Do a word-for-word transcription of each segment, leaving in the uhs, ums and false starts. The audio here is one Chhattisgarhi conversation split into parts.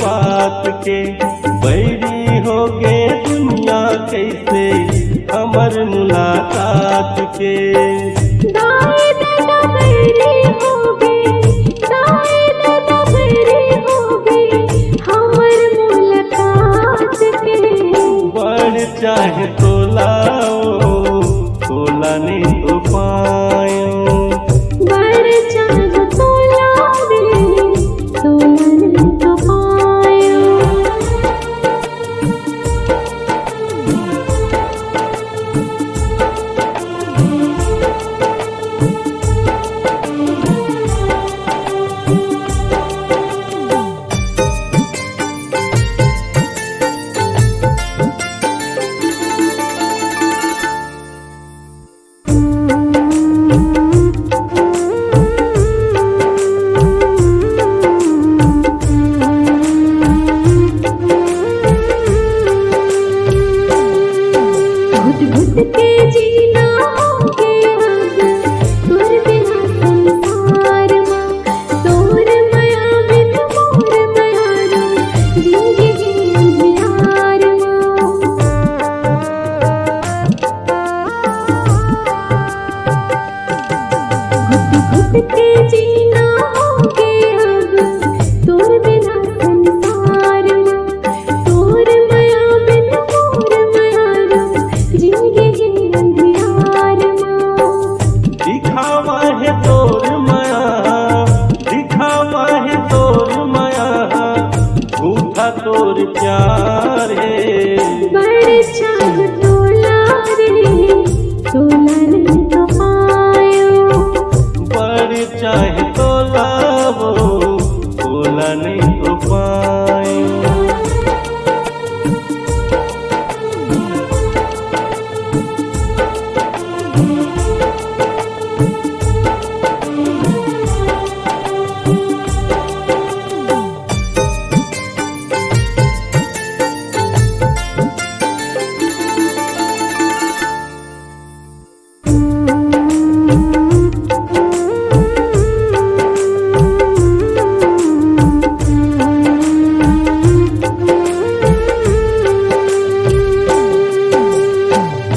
बात के बैरी हो गे दुनिया, कैसे हमर मुलाकात के। दाई ददा बैरी हो गे, दाई ददा बैरी हो गे हमर मुलाकात के। बड़ चाहे तोला ओ, तोला नहीं तो पायो। बड़ चाहे तोला रे, तोला नहीं तो पायो। घुट घुट के जीना होगे अब, तोर बिना संसार मा, तोर मया बिन मोर मया रे, जिंदगी अंधियार मा। घुट घुट के जीना होगे अब, तोर बिना संसार मा, तोर मया बिन मोर मया रे, जिंदगी हे अंधियार मा। दिखावा हे तोर मया, दिखावा हे तोर मया, झूठा तोर प्यार हे। बड़ चाह तोला रे, तोला नहीं तो पायो। बड़ चाहे तोला वो, तोला नहीं तो पायो।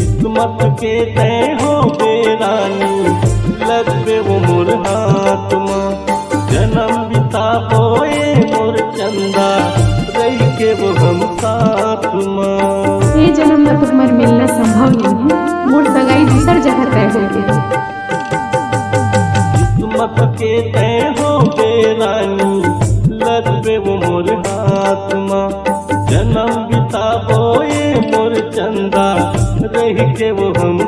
किस्मत के तय हो बेरानी, लगबे वो मोर हाथ मा। जन्म बिताबो ए मोर चंदा, रही के वो हम साथ मा। ए जन्म में तो तुम्हार मिलना संभव नहीं है, मोर सगाई दूसर जगह तय हो गई। किस्मत के तय हो बेरानी, लगबे वो मोर हाथ मा। जन्म बिताबो ए मोर चंदा, रही के वो हम